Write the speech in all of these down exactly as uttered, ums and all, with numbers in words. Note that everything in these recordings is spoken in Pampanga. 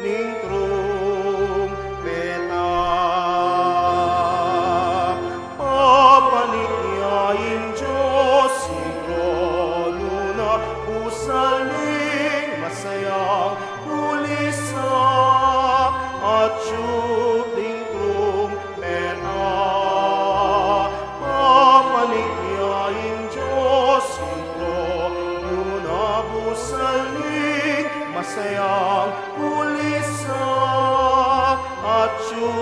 ning trumpeta. Papanik ya ing Dios king tronu na, busal ning masayang kulisak, atiu ning trumpeta. Papanik ya ing Dios king tronu na, busal ning masayang kulisak, atiu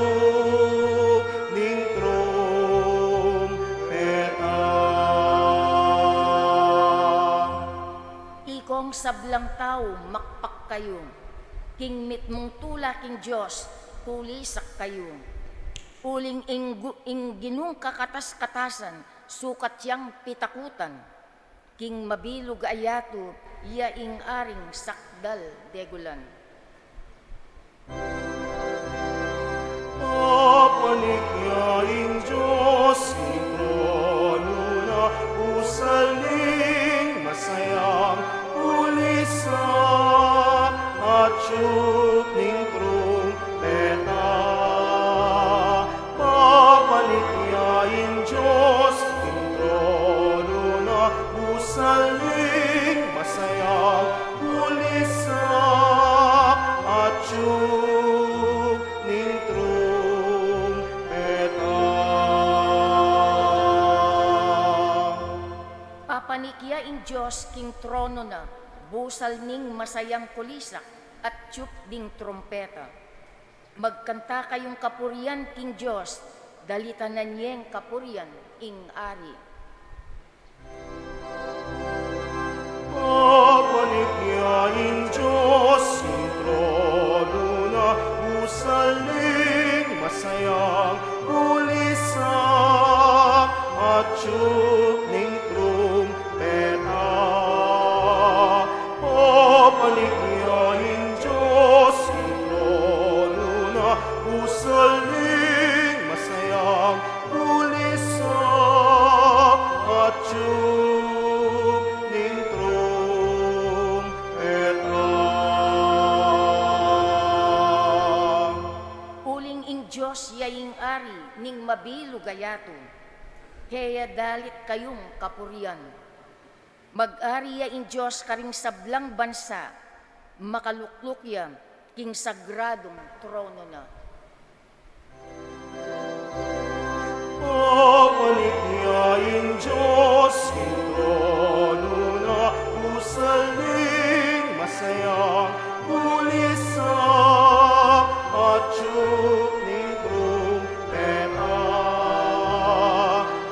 ning trumpeta. Ikong sablang tau, makpak kayu, king mitmung tula king Dios, kulisak kayu. Uling ing gu-, ing Ginung kakatas-katasan, sukat yang pitakutan. King mabilug a yatu, iya ing aring sakdal degulan. Papanik ya ing Dios king tronu na, busal ning masayang kulisak, atiu ning trumpeta. Papanik ya ing Dios king tronu na, busal ning masayang kulisak, atiu ning trumpeta. Papanik ya ing Dios king tronu na, busal ning masayang kulisak, atiu ding trumpeta. Magkanta kayung kapurian king Dios, dalitanan yeng kapurian ing Ari. Papanik ya ing Dios king tronu na, busal ning masayang kulisak, atiu ning trumpeta. Papanik ya ing Dios king tronu na, busal ning masayang kulisak, atiu ning trumpeta. Uling ing Dios ya ing Ari ning mabilug a yatu. Keya dalit kayung kapurian. Mag-ari ya ing Dios karing sablang bansa, makalukluk ya king sagradung tronu na. Papanik ya ing Dios king tronu na, busal ning masayang kulisak, atiu ning trumpeta.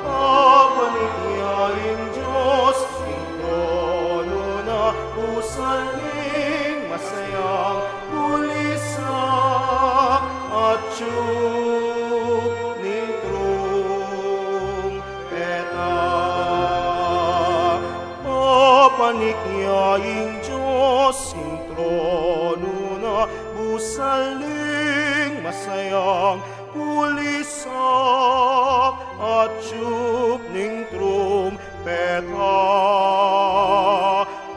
Papanik ya ing Dios king tronu na, busal ning masayang kulisak, atiu ning trumpeta. Papanik ya ing Dios king tronu na, busal ning masayang kulisak, atiu ning trumpeta.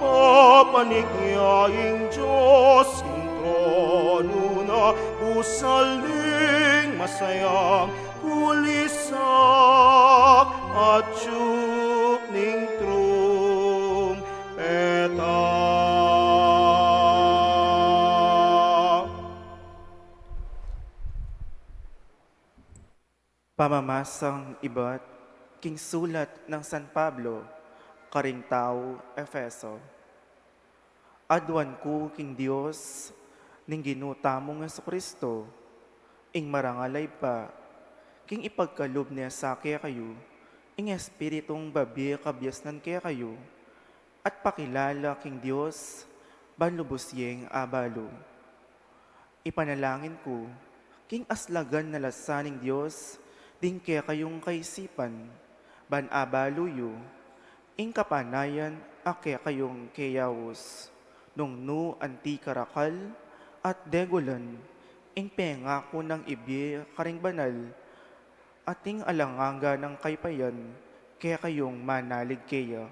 Papanik ya ing Dios king tronu na, busal ning masayang kulisak, atiu ning trumpeta. Pamamasang ibat king sulat nang San Pablo karing tau Efeso. Aduan ku king Dios ning Ginu tamung Jesucristo, ing marangal a Ibpa, king ipagkalub ne sa kekayu ing Espiritung babie kabiasnan kekayu, at pakilala king Dios ban lubus yeng abalu. Ipanalangin ku king aslagan na lasa ning Dios ding kekayung kaisipan, ban abalu yu ing kapanayan a kekayung keyaus, nung nu anti karakal at degulan ing pengaku nang ibie karing banal, at ing alang angga nang kayupayan kekayung manalig keya.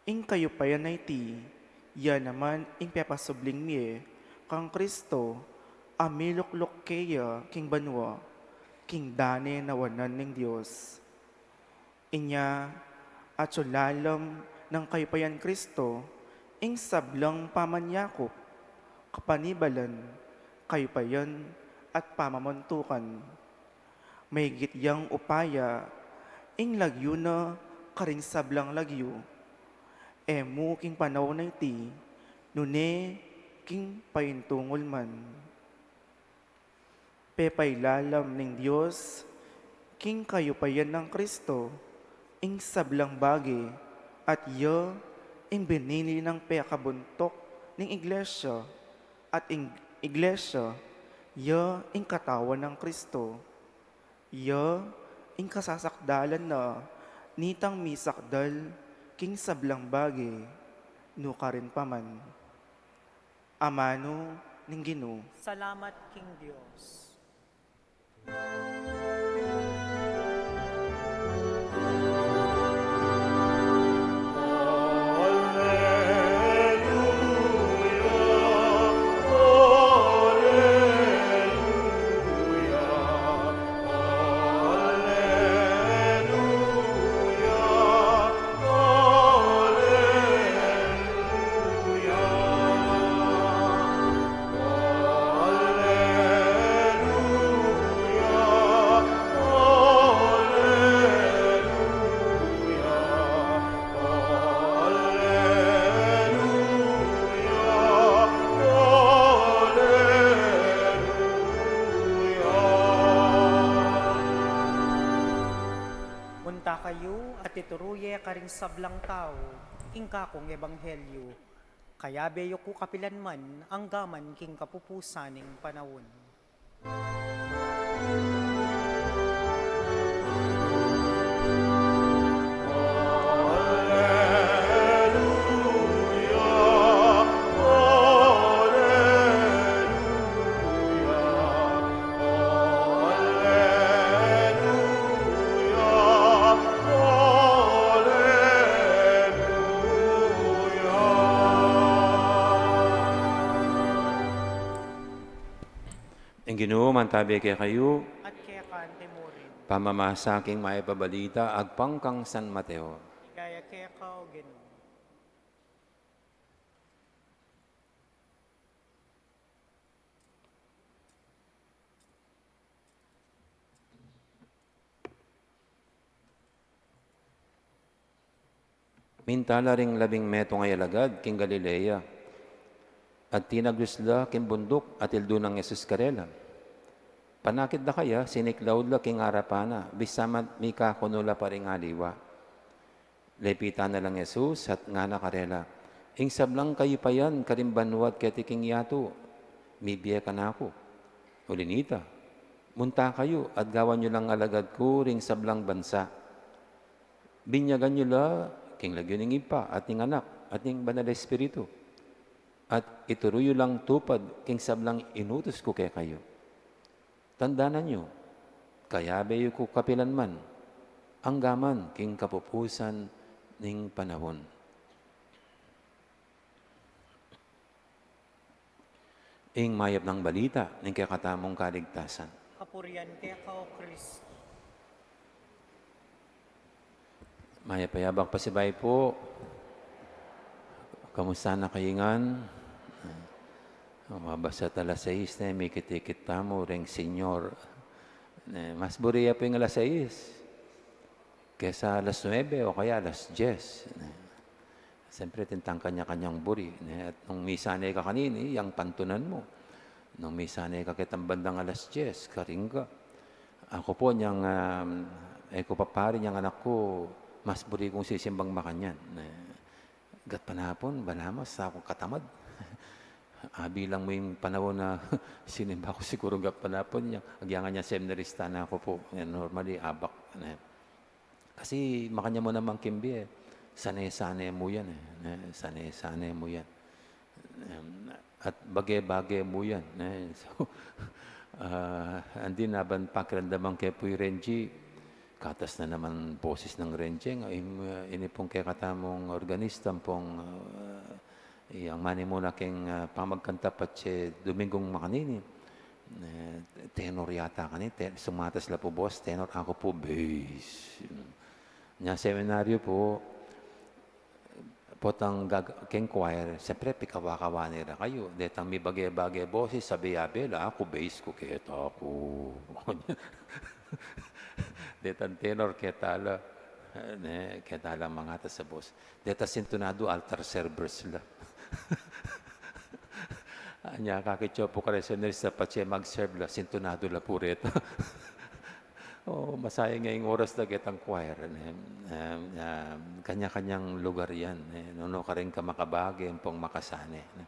Ing kayupayan a iti, Iya naman ing pepasubling mie kang Kristo a milukluk keya king banua, king dane na wanan ning Dios. Inya, atsu lalam nang kayupayan Kristo ing sablang pamanyakup, kapanibalan, kayupayan, at pamamuntukan. Maygit yang upaya ing lagyu na karing sablang lagyu, e mu king panaun a iti, nune king paintungul man. Pepailalam ning Dios king kayupayan nang Kristo ing sablang bage, at iya ing binili nang pekabuntuk ning Iglesia, at ing Iglesia, iya ing katawan nang Kristo. Iya ing kasasakdalan na nitang misakdal king sablang bage, nukarin pa man. Amanu ning Ginu. Salamat king Dios. Munta kayu at ituru ye karing sablang tau ing kakung ebanghelyu. Kayabe yu ku kapilan man, anggaman king kapupusan ning panaun. Ing Ginu mantabe kekayu. At keka mu rin. Pamamasa king mayap a balita agpang kang San Mateo. Ligaya keka, O Ginu. Minta la ring labing metung a alagad king Galilea, at tinagdus la king bunduk, at ildu nang Jesus karela. Panakit da kaya, siniklaud la king arapan na, bisa man mikakunu la pa ring aliwa. Lepitan na lang Jesus at ngana karela, "Ing sablang kayupayan karing banua at keti king yatu, mibie kanaku. Uli nita, munta kayu at gawan yu lang alagad ku ring sablang bansa. Binyagan yu la king lagyu ning Ibpa at ning Anak at ning Banal a Espiritu, at ituru yu lang tupad king sablang inutus ku kekayu. Tandanan yu, kayabe yu ku kapilan man, anggaman king kapupusan ning panaun." Ing mayap nang balita ning kekatamung kaligtasan. Kapurian keka, O Kristo. Mayap a yabak pasibayu pu. Kamusta na kayu ngan? Mabasa ta alas sais ne, mikit-ikit tamu reng senyor. Ne, mas buri ya pu ing alas sais kesa alas nuebe o kaya alas dyes, ne. Siyempre, atin tang kanya-kanyang buri, ne. At nung misane ka kanini, yang pantunan mu. Nung misane ka ketang bandang alas dyes, karin ka. Aku pu, nyang, um, e ku papari, nyang anak ku, mas buri kung sisimbang makanyan, ne. Gatpanapun, balamu, sa ku katamad. Abilang mu ing panaun a sinimba ku, siguru gatpanapun, nyang, agyan ngan nyang seminarista na ku pu. Yan, normally, abak, ne. Kasi makanyan mu naman king bie, sane-sane mu yan, e. Ne, sane-sane mu yan. Em, at bage-bage mu yan, ne. So, ah, andi na ban pakiramdaman ke pu i Renji, katas na naman boses nang Renji, nga, im-, ini pung kekatamung organista, pung, ah, Yang manimula keng, ah, pamagkanta patse Domingong makanini. Eh, tenor yata kanini, te-, sumatas la pu bos, tenor, aku pu bass. Nya seminaryo pu, potang gag-, keng choir, siyempre, pikawa-kawa ne ra kayu. Detang mibage-bage boses, sabi, "Abela, aku bass ku, keta ku." Detang tenor, keta la, ne, keta la mangatas a bos. Detang sintunado, altar servers la. Anya, kakit yu pu kareseners, sa patse mag-serve la, sintunado la pu reta. O, masayang ing oras da ketang choir, ne? Em, em, kanya-kanyang lugar yan, ne? Nung nu karin ka makabage, ampong makasane, ne?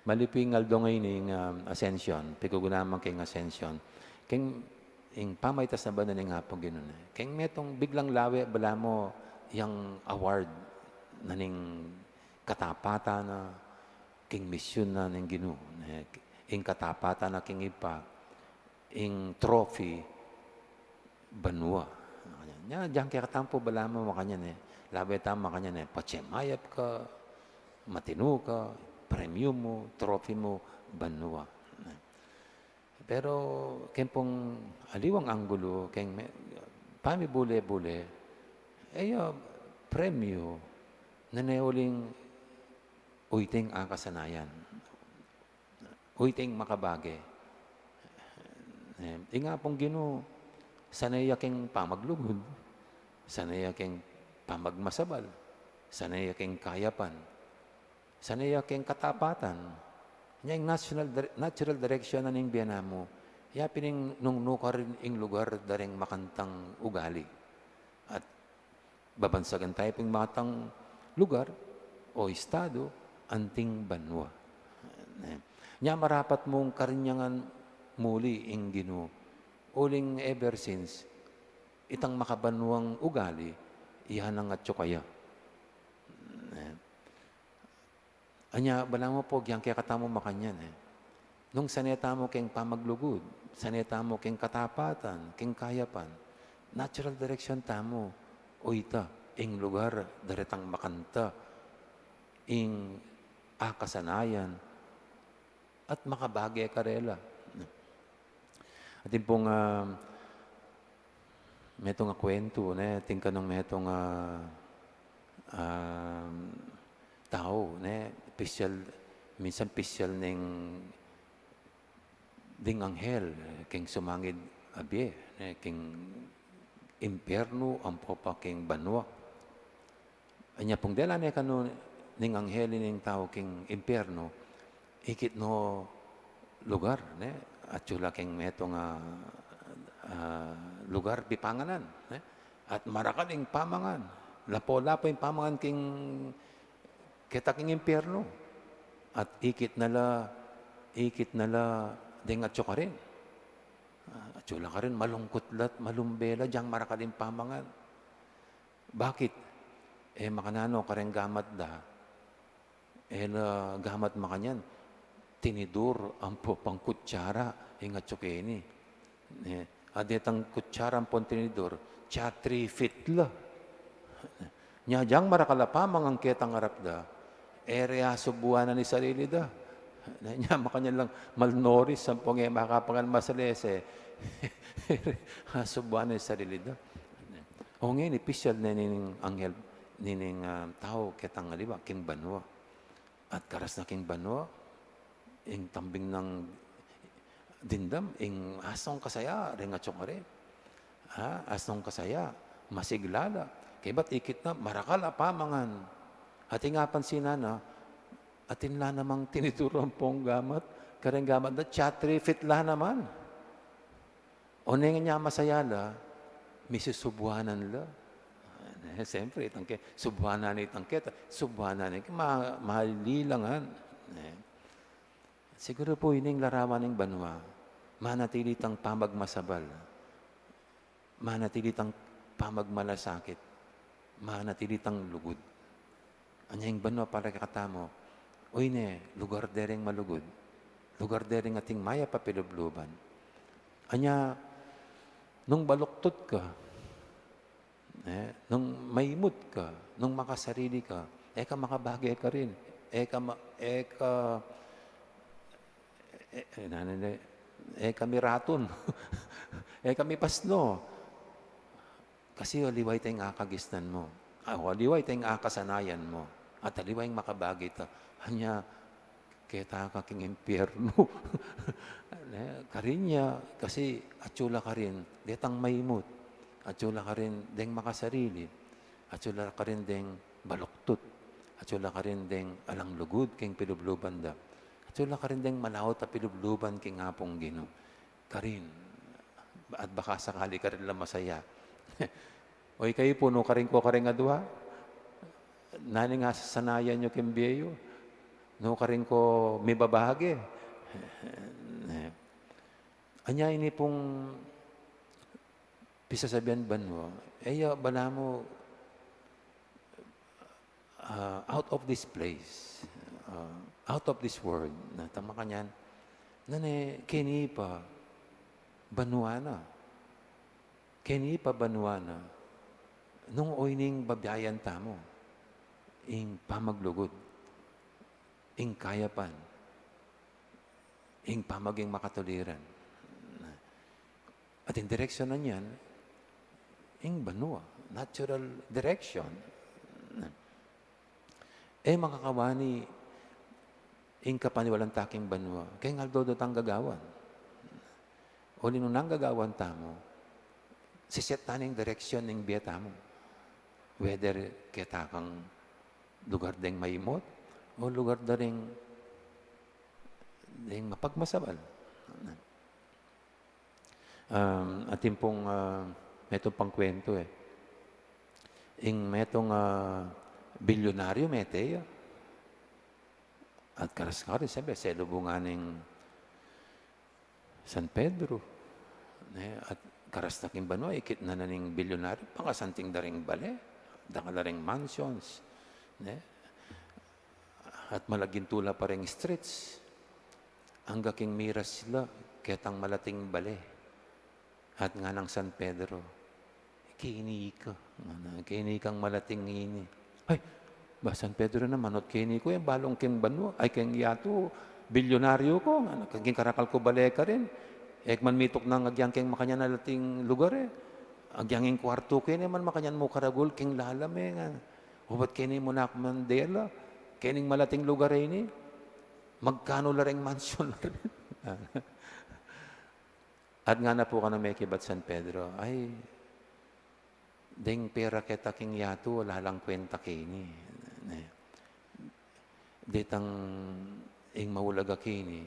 Maliwa pu ing aldo ngeni ning, em, Ascension, pigugnayan keng Ascension. Keng, ing pamaitas na bana ning Apung Ginu, ne? Keng metung biglang lawe, balamu yang award na ning katapatan na, keng misyun na ning Ginu, ne? Ing katapatan na keng Ibpa, ing trophy, banua. Nya, dinan kekatamu pu balamu makanyan, e. Lawe tamu makanyan, e. Patse mayap ka, matinu ka, premyu mu, trophy mu, banua. Pero keng pung aliwang anggulu, keng me-, pamibule-bule, e ya premyu, nune uling oyting akasanayan. Oyting makabage. E, ing Apung Ginu, sanay ya keng pamaglugud, sanay ya keng pamagmasabal, sanay ya keng kayapan, sanay ya keng katapatan. Nya ing natural dire-, natural direction na ning bie namu, ya pin ing nung nu karin ing lugar da reng makantang ugali. At babansagan tamu pung makantang lugar o estado, anting banua. Ne? Nya marapat mung karinyangan muli ing Ginu. Uling ever since, itang makabanuang ugali, iya nang atyu kaya. Ne? Anya, balamu pu, agyang kekatamu makanyan, e. Nung sane tamu keng pamaglugud, sane tamu keng katapatan, keng kayapan, natural direction tamu, o ita, ing lugar, da retang makanta, ing akasanayan, at makabage karela. Atin pung, ah, metung a kuwentu, ne, atin kanung metung a, ah, tau, ne, pisyal, minsan pisyal neng ding anghel, keng sumangid a bie, ne, keng impyernu, ampo pa keng banua. Anya pung dela ne kanu ning anghel ining tau keng impyernu, ikit no lugar, ne? Atyu la keng metung a, ah, lugar pipanganan, ne? At marakal ing pamangan, lapu-lapu ing pamangan keng keta keng impyernu. At ikit na la, ikit na la deng atyu karin. Ah, atyu la karin, malungkut la at malumbe la, agyang marakal ing pamangan. Bakit? E makananu kareng gamat da. E la gamat makanyan, tinidur ampo pang kutsara ing atyu keni. E, a detang kutsara ampong tinidur, tsa three feet la. Nya agyang marakal a pamangan ketang arap da, e re asubuanan ing sarili da. Nya makanyan lang malnourished, ampong e makapangan masalese. Asubuanan ing sarili da. O ngeni, pisyal ne nining anghel, nining, ah, tau ketang aliwa, keng banua. At karas na keng banua, ing tambing nang dimdam, ing asnong kasaya reng atyu karin. Ha? Asnong kasaya, masigla la. Kaybat ikit na, marakal a pamangan. At ing apansinan na, atin la namang tinidur ampong gamat, kareng gamat da, tsa three feet la naman. O neng nya masaya la, misusubuanan la. E, siyempre, itang ke, subuanan itang keta, subuanan itang ke, ma-, malilangan. E. Siguru pu ining larawan ning banua, manatili tang pamagmasabal, manatili tang pamagmalasakit, manatili tang lugud. Anya ing banua para kekatamu, uy ne, lugar de ring malugud, lugar de ring ating mayap a pilubluban. Anya, nung baluktot ka, e, nung maimut ka, nung makasarili ka, e ka makabage karin. E ka ma-, e ka, e, e, nanu ne, e ka miratun. E ka mipasno. Kasi aliwa iteng akagisnan mu. Ah, aliwa iteng akasanayan mu. At aliwa ing makabage ita. Anya, keta ka king impyernu. Ne, karin ya, kasi atyu la karin detang maimut. Atyu la karin deng makasarili. Atyu la karin deng baluktut. Atyu la karin deng alang lugud king pilubluban da. Atyu la karin deng malaut a pilubluban king Apung Ginu. Karin. At baka sakali karin la masaya. O ikayu pu, nu karin ko karing adwa? Nanu ing asanayan yu king bie yu? Nu karin ko mibabage? Anya ini pung pisasabian banua, e ya balamu, ah, out of this place, ah, out of this world. Na, tama kanyan, nanu, keni pa banua na. Keni pa banua na. Nung oyni ing babiayan tamu, ing pamaglugud, ing kayapan, ing pamaging makatuliran. At ing direksyonan yan, ing banua, natural direction. E makakawani ing kapaniwalan ta king banua, keng aldo-aldo tang gagawan. Uli nung nanggagawan tamu, siset ta ning direksyon ning bie tamu. Whether keta kang lugar deng maimut, o lugar da ring, deng mapagmasabal. Um, atin pung, ah, metung pang kwentu e. Ing metung, ah, bilyonaryu mete ya. At karas-karas, siyempre, selubungan ning San Pedro. Ne, at karas na king banua, ikit na na ning bilyonaryu, pangasanting da ring bale, dakal da ring mansions. Ne? At malagintu la pa ring streets. Angga king miras la ketang malating bale. At nganang San Pedro, "Keni ka," ngana, "keni kang malating ini." "Ay, ba, San Pedro naman, ot keni ku, e balung keng banua, ay, keng yatu, bilyonaryu ku," ngana, "keng karakal ku bale karin. E ku man mituknang agyang keng makanyan a lating lugar e. Agyang ing kuartu ku ini, e man makanyan mu karagul keng lalam e," ngana. "O bat keni mu na ku man dela, kening malating lugar e ini, magkanu la ring mansion la rin?" At ngana pu kanu mekibat San Pedro, "Ay, deng pera keta king yatu, ala lang kwenta keni. Ne? Detang ing maulaga keni,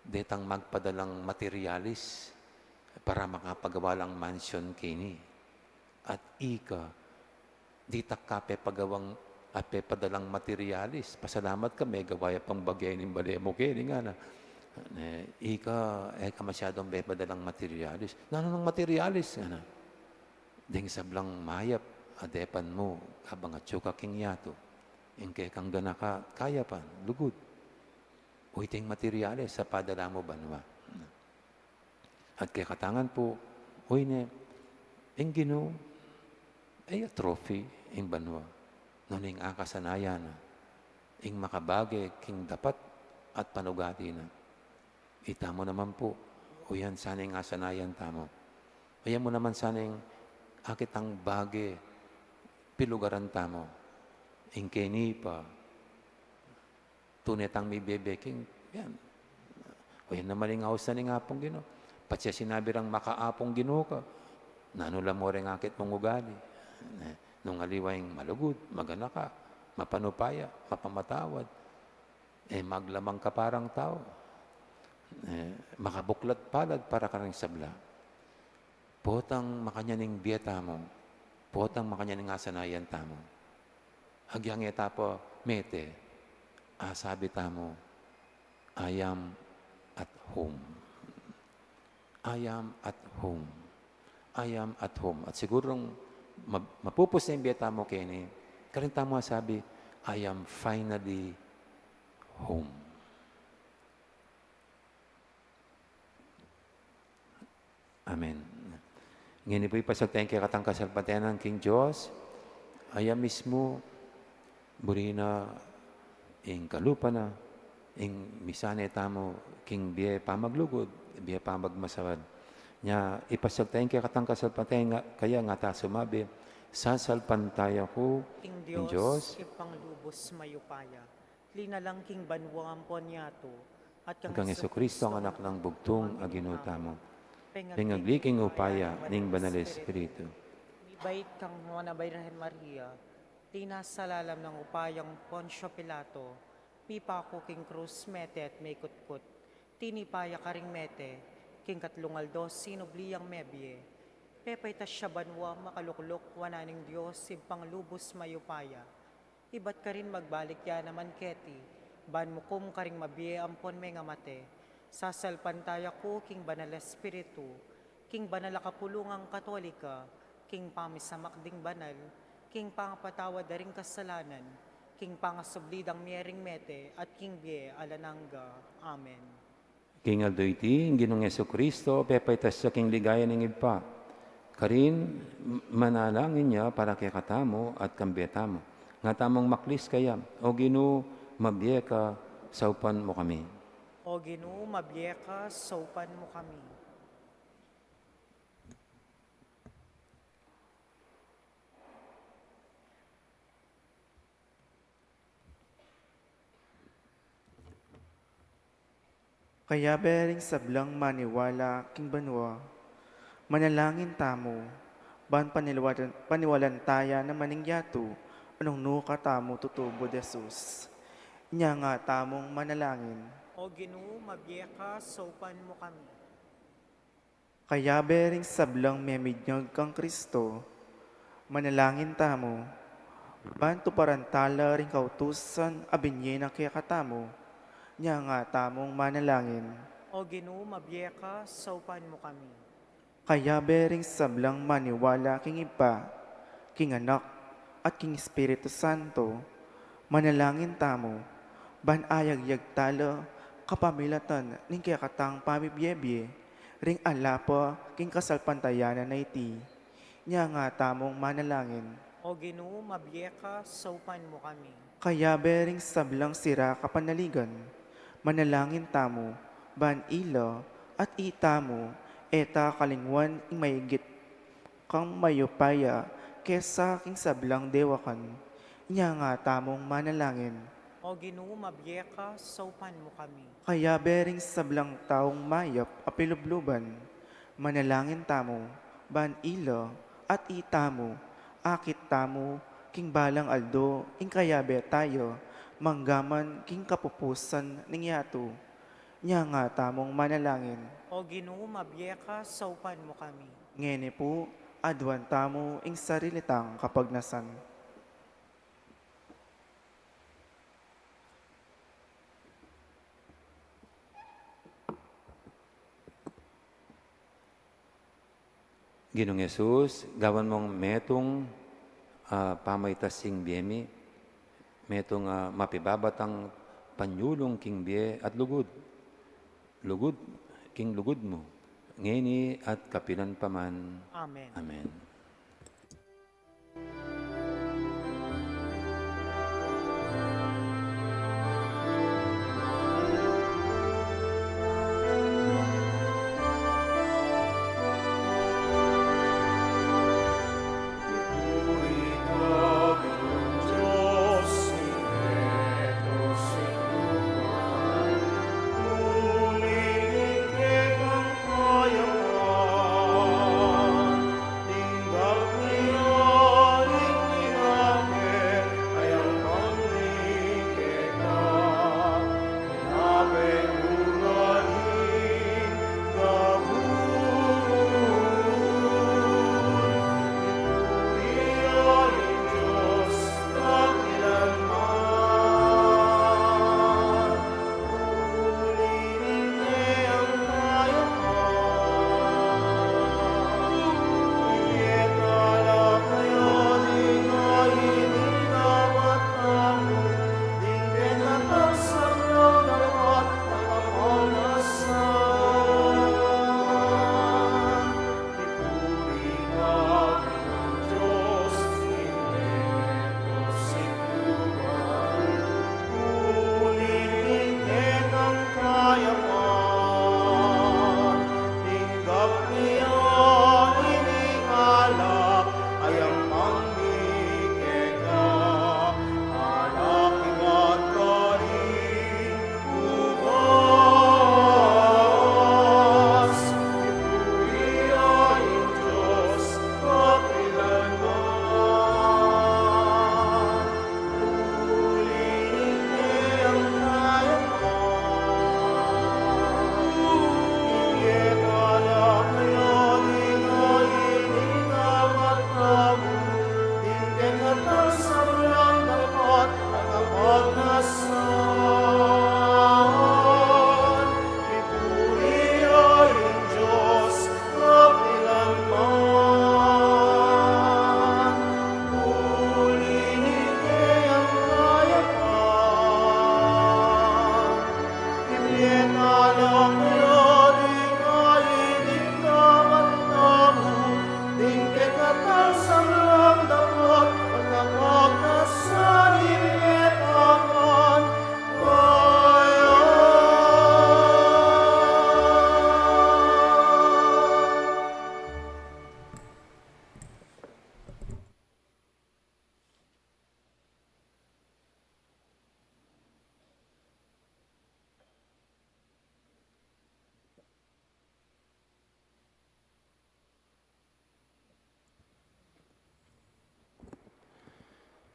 detang magpadalang materialis para makapagawa lang mansion keni. At ika, ditak ka pepagawang, a, pepadalang materialis. Pasalamat ka, megawa ya pang bagya ining bale mu keni," ngana. "Ne, ika, e ka masyadung pepadalang materialis." "Nanu nang materialis?" ngana. "Deng sablang mayap a depan mu kabang atyu ka king yatu. Ing kekang ganaka, kayapan, lugud. O iting materialis a padala mu banua." At kekatangan pu, oyni, ing Ginu, e ya trophy ing banua, nune ing akasanayan na, ing makabage king dapat at panugali na. Itamu naman pu, o yan sana ing asanayan tamu. O yan mu naman sana ing akit tang bage pilugaran tamu. Ing keni pa, tune tang mibie-bie king, yan. O yan naman ing ausan ning Apung Ginu. Patse sinabi rang makaapung Ginu ka, nanu la mu reng akit mung ugali? Ne, nung aliwa ing malugud, maganaka, mapanupaya, mapamatawad, e maglamang kaparang tau, e makabuklat palad para kareng sabla. Potang makanyan ing bie tamu, potang makanyan ing asanayan tamu, agyang e ta pa mete, asabi tamu, "I am at home. I am at home. I am at home." At sigurung ma-, mapupus na ing bie tamu keni, karin tamu asabi, "I am finally home." Amen. Ngeni pu, ipasiag taya ing kekatang kasalpantayanan king Dios. Aya mismu, buri na Ing kalupa na, ing misane tamu king bie pamaglugud, bie pamagmasawad. Nya, ipasiag taya ing kekatang kasalpantayanan, kaya nga ta sumabi, "Sasalpantaya ku ing Dios, Ibpang lubus mayupaya, linalang king banua ampon yatu, at kang Jesucristo, ang Anak nang bugtung a Ginu tamu, pengagli king upaya ning Banal Espiritu." Mibait kang Nuan a Birhen Maria, linasa lalam ning upayang Poncio Pilato, mipaku king krus, mete at mikutkut. Tinipa ya karing mete, king katlung aldo sinubli yang mebie. Pepaitas ya banua, makalukluk wanan ning Dios Ibpang lubus mayupaya. Ibat karin magbalik ya naman keti, ban mukum karing mabie ampon mengamate. Sasalpantaya ku king Banal Espiritu, king banal a kapulungang Katolika, king pamisamak ding banal, king pangapatawad da ring kasalanan, king pangasubli dang mie ring mete, at king bie alang angga. Amen. King aldo iti, ing Ginung Jesucristo, pepaitas ya king ligaya ning Ibpa. Karin, m-, manalangin ya para kekatamu at kambe tamu. Nga tamung maklis kaya, O Ginu, mabie ka, saupan mu kami. O Ginu, mabie ka, saupan mu kami. Kayabe ring sablang maniwala king banua, manalangin tamu, ban paniwalan, paniwalan taya naman ing yatu, a nung nuka tamu tutubud Jesus. Inya nga tamung manalangin. O Ginu, mabie ka, saupan mu kami. Kayabe ring sablang meminyag kang Kristo, manalangin tamu, ban tuparan tala ring kautusan a binie na kekatamu, inya nga tamung manalangin. O Ginu, mabie ka, saupan mu kami. Kayabe ring sablang maniwala king Ibpa, king Anak, at king Espiritu Santo, manalangin tamu, ban ayagyag tala kapamilatan ning kekatang pamibiebie, ring ala pa king kasalpantayanan a iti. Inya nga tamung manalangin. O Ginu, mabie ka, saupan mu kami. Kayabe ring sablang sira kapanaligan, manalangin tamu, ban ila at itamu, e ta kalingwan ing maigit kang mayupaya kesa king sablang dewakan. Inya nga tamung manalangin. O Ginu, mabie ka, saupan mu kami. Kayabe ring sablang taung mayap a pilubluban, manalangin tamu, ban ila at itamu, akit tamu, king balang aldo, ing kayabe taya, manggaman king kapupusan ning yatu. Inya nga tamung manalangin. O Ginu, mabie ka, saupan mu kami. Ngeni pu, aduan tamu ing sarili tang kapagnasan. Ginung Jesus, gawan mung metung, ah, pamaitas ing bie mi, metung, ah, mapibabatang panyulung king bie at lugud. Lugud, king lugud mu, ngeni at kapilan pa man. Amen. Amen.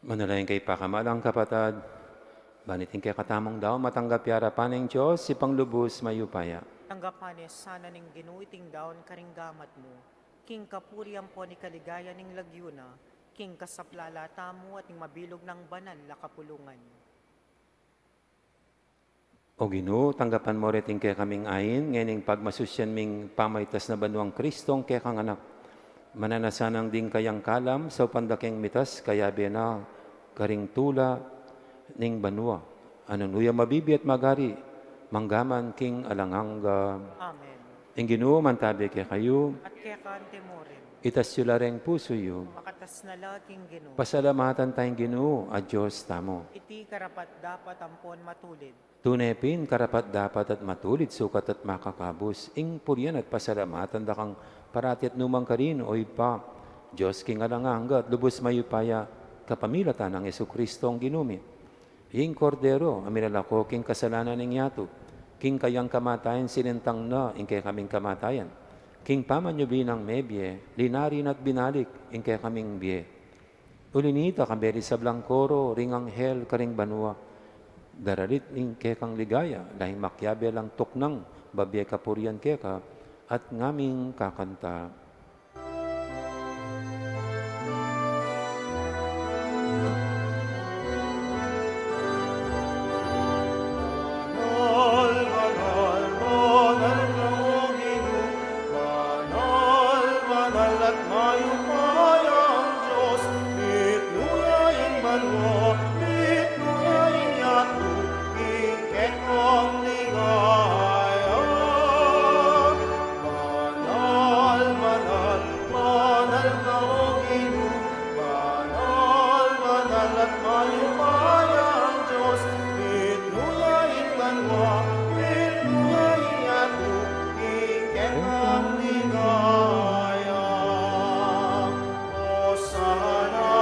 Manalangin kayu pakamalan kung kapatad, ban iting kekatamung daun matanggap ya arapan ning Dios, Ibpang lubus mayupaya. Tanggapan na sana ning Ginu iting daun karing gamat mu, king kapurian ampon king kaligayan ning lagyu na, king kasaplalan tamu at ning mabilug nang banal a kapulungan. O Ginu, tanggapan mu reting kekaming ain, ngening pagmasusian ming pamaitas na banua nang Kristong kekang Anak. Mananu na sanang ding kayang kalam, saupan da keng mitas, kayabe na karing tula ning banua, a nung nu ya mabibie at magari, mangga man king alang angga. Amen. Ing Ginu mantabe kekayu. At keka mu rin. Itas yu la reng pusu yu. Makatas na la king Ginu. Pasalamatan taya ing Ginu a Dios tamu. Iti karapat-dapat ampon matulid. Tune pin karapat-dapat at matulid, sukat at makakabus, ing purian at pasalamatan da kang parati at nu man karin, o Ibpa, Dios king alang angga at lubus mayupaya, kapamilatan nang Jesucristo a Ginu mi. Ing Kordero a milalako king kasalanan ning yatu, king kayang kamatayan sinintang na ing kekaming kamatayan, king pamanyubli nang mebie, linari na at binalik ing kekaming bie. Uli na nita, kambe ring sablang koro ring anghel karing banua, daralit ing kekang ligaya, laing makiabe lang tuknang babie kapurian keka, at ngaming kakanta. Banal, banal, banal ka, O Ginu, banal, banal at mayupayang Dios, mitmu ya ing banua, mitmu ya ing yatu, king kekang ligaya. Banal, banal, banal ka, O Ginu, banal, banal at mayupayang Dios, mitmu ya ing banua, mitmu ya ing yatu, king kekang ligaya. Hosana,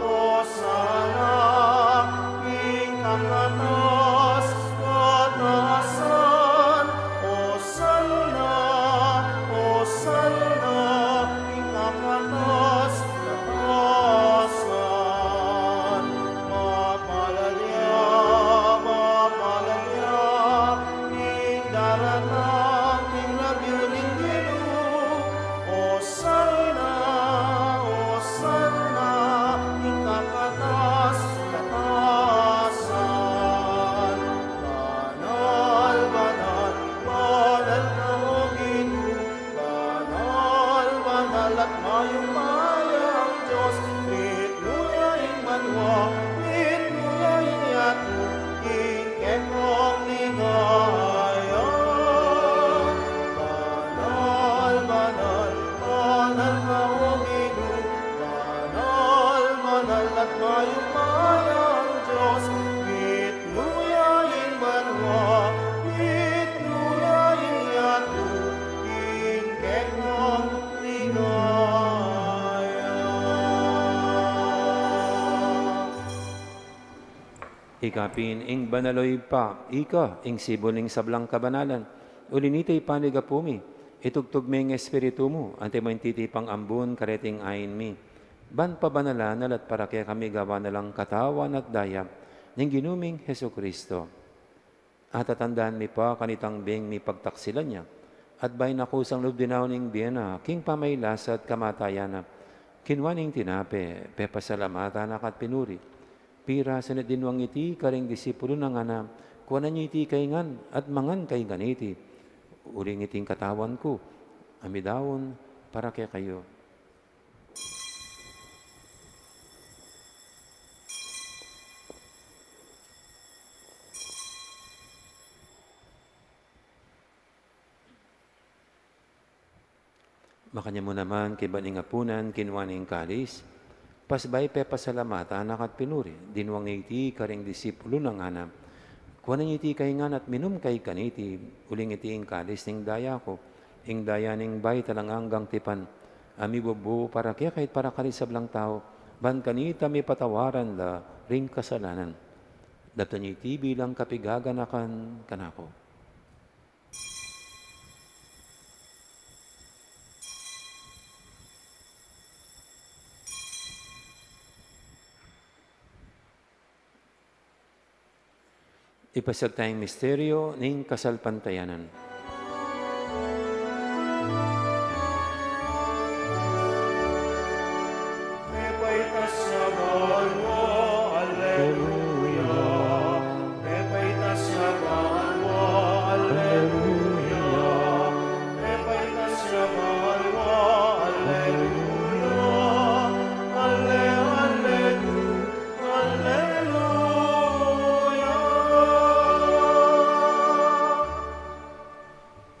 Hosana, king kakatas-katasan, Hosana, Hosana, king kakatas-katasan. Mapalad ya, mapalad ya, ing daratang king lagyu ning Ginu. Hosana, Hosana, king kakatas-katasan. Banal, banal, banal ka, O Ginu, banal, banal at mayupayang Dios, mitmu ya ing banua, mitmu ya ing yatu, king kekang ligaya. Banal, banal, banal ka, O Ginu, banal, banal at mayupayang Dios, mitmu ya ing banua, mitmu ya ing yatu, king kekang ligaya. Ika pin ing banal, o Ibpa, ika ing sibul ning sablang kabanalan. Uli na nita, ipanyawad mu, itubud mu ing Espiritu mu, antimo ing titipang ambun kareting ain mi, ban pabanalan na la at para kekami gawan na lang katawan at daya ning Ginu ming Jesucristo. At tatandanan mi pa kanitang beng mipagtaksilan ya, at bayu na kusang lub dinaun ing bie na, king pamagkasakit at kamatayan na, kinua ne ing tinape, pepasalamatan na ka at pinuri, pirasu ne at dinwang iti karing disipulu na, ngana, kuanan yu iti kayu ngan at mangan kayu kaniti, uling iti ing katawan ku, a midaun para kekayu. Makanyan mu naman kaybat ning apunan, kinua ne ing kalis, pasubay pepasalamatan na ka at pinuri, dinwang ne iti karing disipulu na, ngana: Kuanan ye iti kayu ngan at minum kayu kaniti, uling iti ing kalis ning daya ku, ing daya ning bayu at alang anggang tipan, a mibubu para kekayu at para karing sablang tau, ban kanita mipatawaran la ring kasalanan. Daptan ye iti bilang kapigaganakan kanaku. Ipasiag taya ing misteryo ning kasalpantayanan. Mepaitas ya banua, alleluia. Mepaitas ya banua, alleluia. Mepaitas ya banua, alleluia. Alle, alleluia. Alleluia.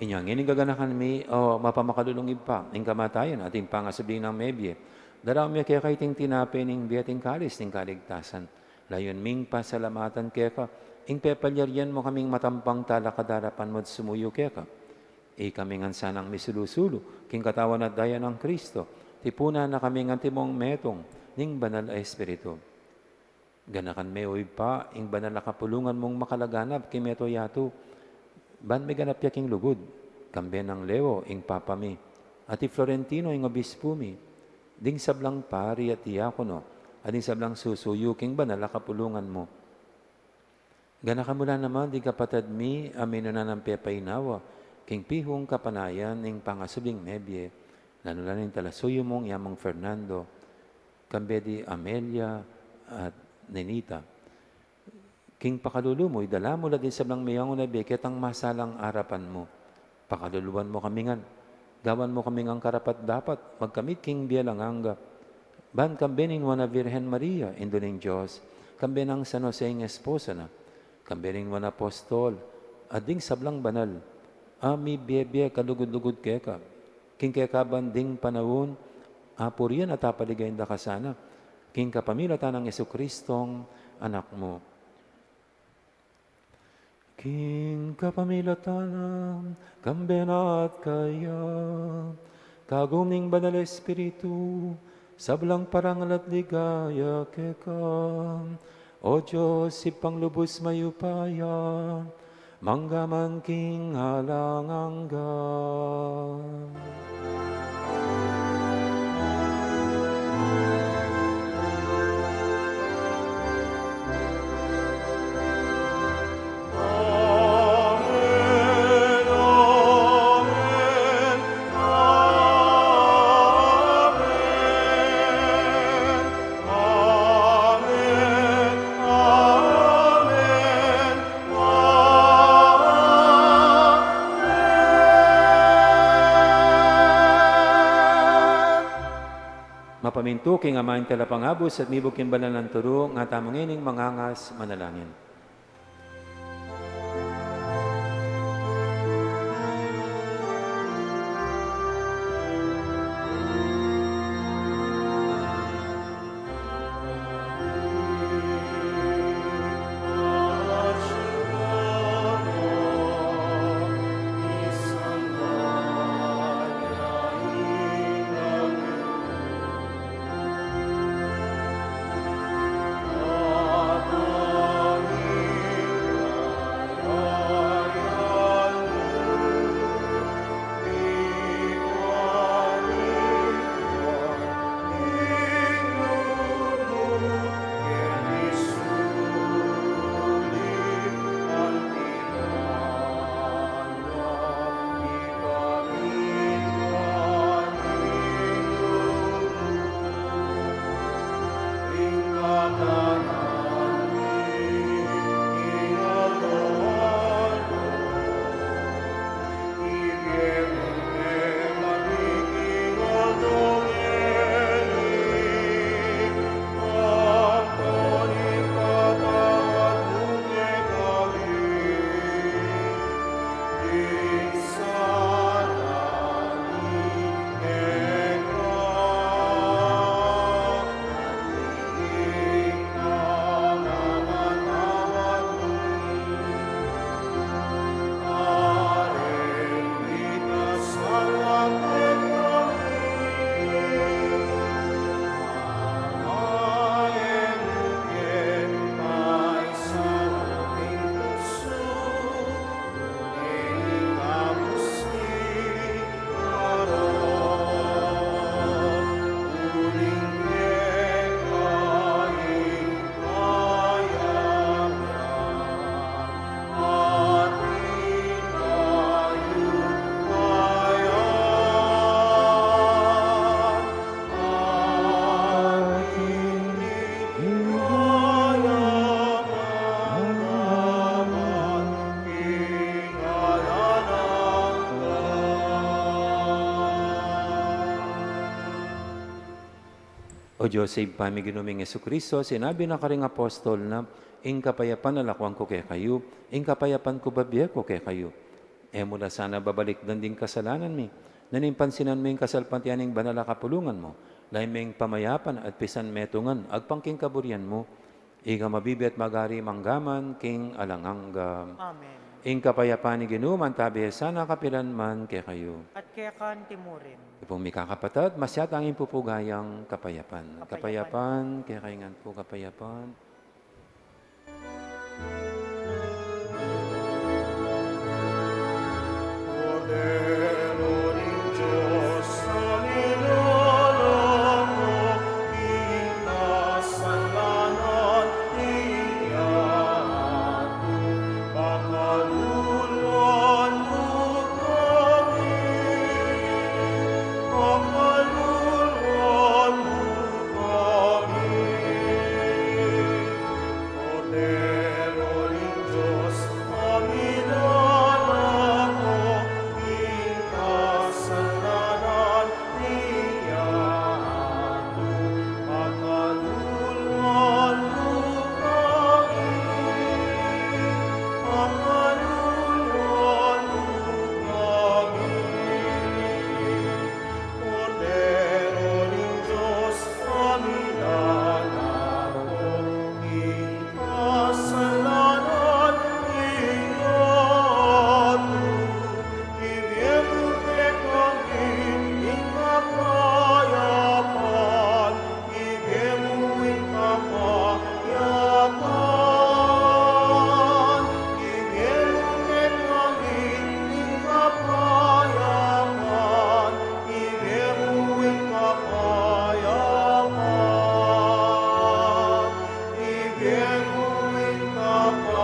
Inya ngeni, gaganakan mi, o mapamakalulung Ibpa, ing kamatayan at ing pangasubli nang mebie, daraun mi keka iting tinape ning bie at ing kalis ning kaligtasan. Layun ming pasalamatan keka ing pepalyarian mu kaming matampang talakad king arapan mu at sumuyu keka. Ikami ngan sanang misulu-sulu king katawan at daya nang Kristo, tipunan na kaming antimong metung ning Banal a Espiritu. Ganakan me, o Ibpa, ing banal a kapulungan mung makalaganap king mabilug a yatu, ban miganap ya king lugud, kambe nang Leo ing Papa mi, at i Florentino ing Obispu mi, ding sablang pari at diakono, at ding sablang susuyu king banal a kapulungan mu. Ganakan mu la naman ding kapatad mi a minuna nang pepainawa king pihung kapanayan ning pangasubling mebie, lalu-lalu na ing talasuyu mung i Among Fernando, kambe di Amelia at Nenita. King pakalulu mu, idala mu la ding sablang meyangu na bie ketang masalang arapan mu. Pakaluluan mu kami ngan, gawan mu kami ngan karapat-dapat magkamit king bie alang angga, ban kambe ning Nuan a Virgen Maria, Indu ning Dios, kambe nang San Jose ing esposo na, kambe ning Nuan a Apostol, at ding sablang banal a mibie-bie kalugud-lugud keka, king kekaban ding panaun, apurian at apaligayan da ka sana, king kapamilatan nang Jesucristong Anak mu. King kapamilatan na, kambe na at kaya, kagum ning Banal a Espiritu, sablang parangal at ligaya keka, O Dios, Ibpang lubus mayupaya, mangga man king alang angga. Amen, amen, amen, amen, amen. Mapamintu king Ama ing Talapangabus at mibug king banal nang turu, nga tamu ngening mangangas manalangin. O Dios, Ibpa mi, Ginu ming Jesucristo, sinabi na karing apostol na, "Ing kapayapan lakuan ku kekayu, ing kapayapan ku bibie ku kekayu." E mu la sana babalikdan ding kasalanan mi, nune pansinan mu ing kasalpantayanan ning banal a kapulungan mu, lalam ning pamayapan at pisanmetungan, agpang king kaburian mu, ika a mabibie at magari mangga man king alang angga. Amen. Ing kapayapan ning Ginu manatili sana kapilan man kekayu. At keka naman murin. Ipung mikakapatad, masyat ang ipupugayang kapayapan. Kapayapan. Kapayapan, kekayu ngan pu kapayapan. Kordero ning Dios, a milalako king kasalanan ning yatu, pakaluluan mu kami, pakaluluan mu kami. Kordero ning Dios, a milalako king kasalanan ning yatu, pakaluluan mu kami, pakaluluan mu kami. Kordero ning Dios, a milalako king kasalanan ning yatu, ibie mu kekami ing kapayapan, ibie mu ing kapayapan, ibie mu kekami ing kapayapan, ibie mu ing kapayapan, ibie mu ing kapayapan.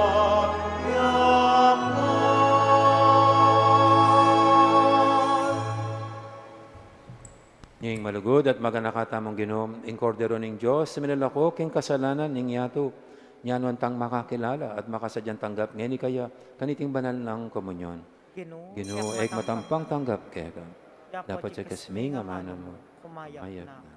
Ing malugud at maganaka tamung Ginu, ing Kordero ning Dios, a milalako king kasalanan ning yatu, nya nuan tang makakilala at makasadyang tanggap ngeni kaya kaniting banal nang komunyon. Ginu, Ginu, e ku matampang tanggap keka. Dapot ya king amanu mu, kumayap na ku.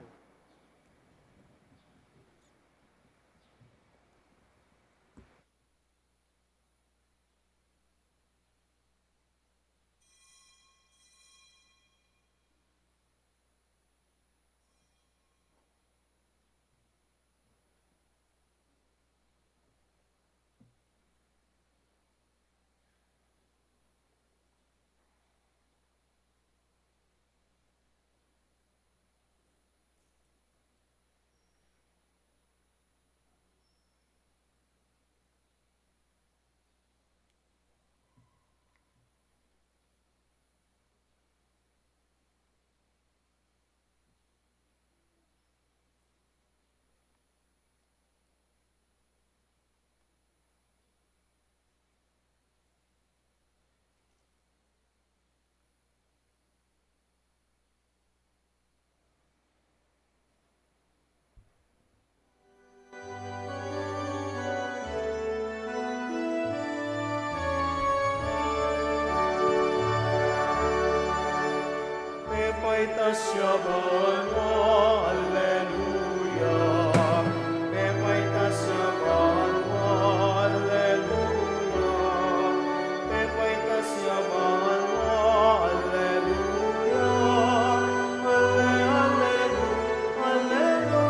Pepaitas ya banua, alleluia. Pepaitas ya banua, alleluia. Pepaitas ya banua, alleluia. Alle-, alleluia, alleluia.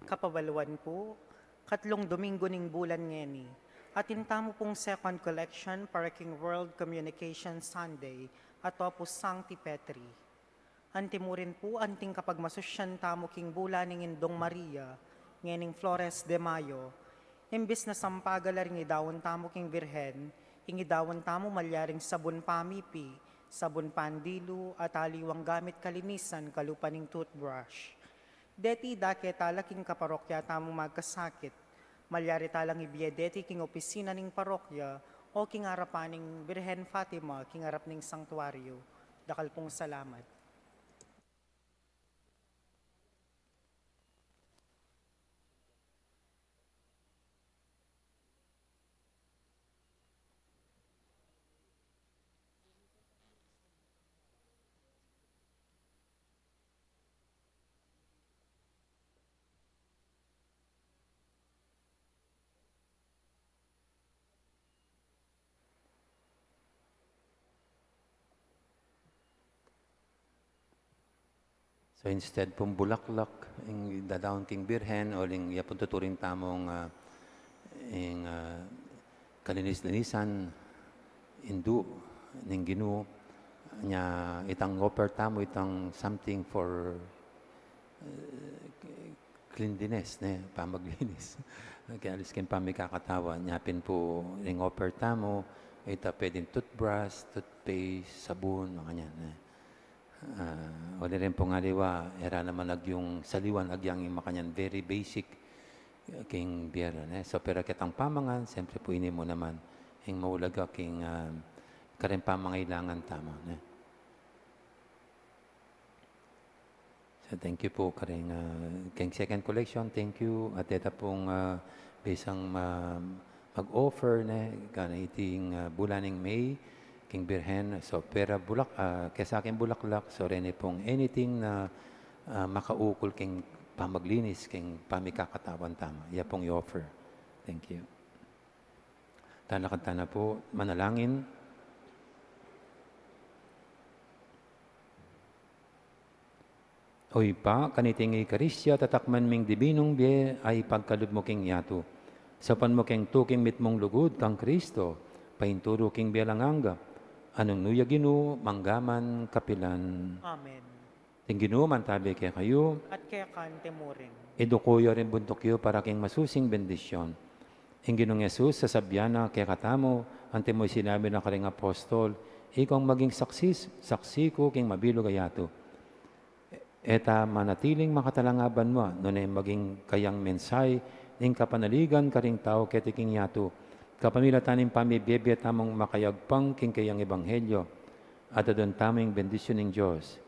Kapabaluan pu, katlung Domingo ning bulan ngeni, atin tamu pung second collection para king World Communication Sunday at Opus Sancti Petri. Antimurin pu, anting kapagmasusyan tamu king bulan ning Indung Maria, ngening Flores de Mayo, imbis na sampaga la ring idaun tamu king Birhen, ing idaun tamu malyaring sabun pamipi, sabun pandilu, at aliwang gamit kalinisan kalupa ning toothbrush. Deti dake tala king kaparokya tamu magkasakit, malyari talang ibie deti king opisina ning parokya o king arapan ning Birhen Fatima king arap ning sangtuaryo. Dakal pung salamat. So, instead pung bulaklak ing dadaun king Birhen, uling ya pung tuturing tamung, ah, ing, ah, kalinis-linisan, indu ning Ginu, nya itang offer tamu, itang something for, ah, cleanliness, ne, pamaglinis. Kaya alis king pamikakatawan, nya pin pu ing offer tamu, ita pwedeng toothbrush, toothpaste, sabun, makanyan, ne. Ah, uli rin pung aliwa, e ra naman agyang saliwan, agyang makanyan, very basic, ah, king bie ra, ne. So, pero ketang pamangan, siyempre pu ini mu naman, ing maulaga king, ah, karing pamangailangan tamu, ne. So, thank you pu karing, ah, king second collection, thank you. At eta pung, ah, bisang ma-, mag-offer, ne, kaniting, ah, bulan ning May, king Birhen. So, pwera bulak-, ah, kesa king bulaklak, so, reni pung anything na, ah, makaukol king pamaglinis, king pamikakatawan tamu. Ya pung i-offer. Thank you. Talakad tana pu, manalangin. O Ibpa, kaniting Eukaristia, tatakman ming dibinung bie a ipagkalub mu king yatu. Saupan mu keng tuking mitmung lugud kang Kristo, paintulu king bie alang angga. Nung nu ya Ginu, mangga man kapilan. Amen. Ing Ginu mantabi kekayu. At keka naman murin. Iduku yu ring buntuk yu para king masusing bendisyon. Ing Ginung Jesus, sasabian na kekatamu, anti mu sinabi na karing apostol, "Ikayu ing maging saksi, saksi ku king mabilug a yatu." E ta manatiling makatalanga banua, nune maging kayang mensahe ning kapanaligan karing tau keti king yatu, kapamilatan ning pamibie-bie tamung makayagpang king kayang ebanghelyo, at adwan tamu ing bendisyun ning Dios.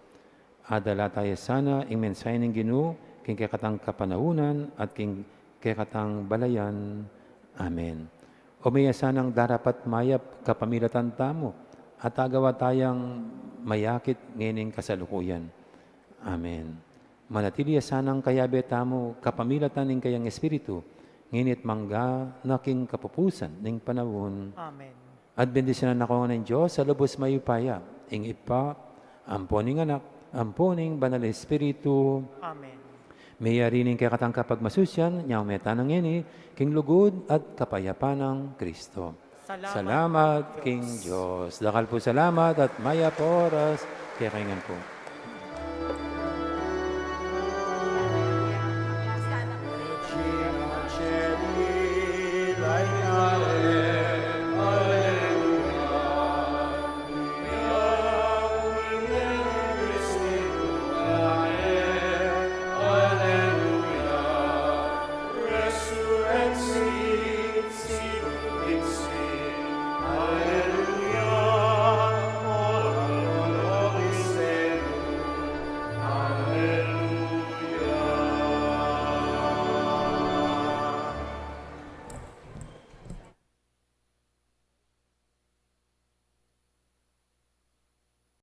Adala ta ya sana ing mensahe ning Ginu, king kekatang kapanaunan at king kekatang balayan. Amen. O maya sanang darapat mayap kapamilatan tamu, at agawa tayang mayakit ngening kasalukuyan. Amen. Manatili ya sanang kayabe tamu kapamilatan ning kayang Espiritu, ngeni at mangga na king kapupusan ning panaun. Amen. At bendisyunan na kayu ngan ning Dios a lubus mayupaya, ing Ibpa, ampo ning Anak, ampo ning Banal a Espiritu. Amen. Meyari ning kekatang kapagmasusyan, nyau me tana ngeni, king lugud at kapayapan nang Kristo. Salamat, salamat king Dios. Dakal pu salamat at mayap a oras kekayu ngan pu.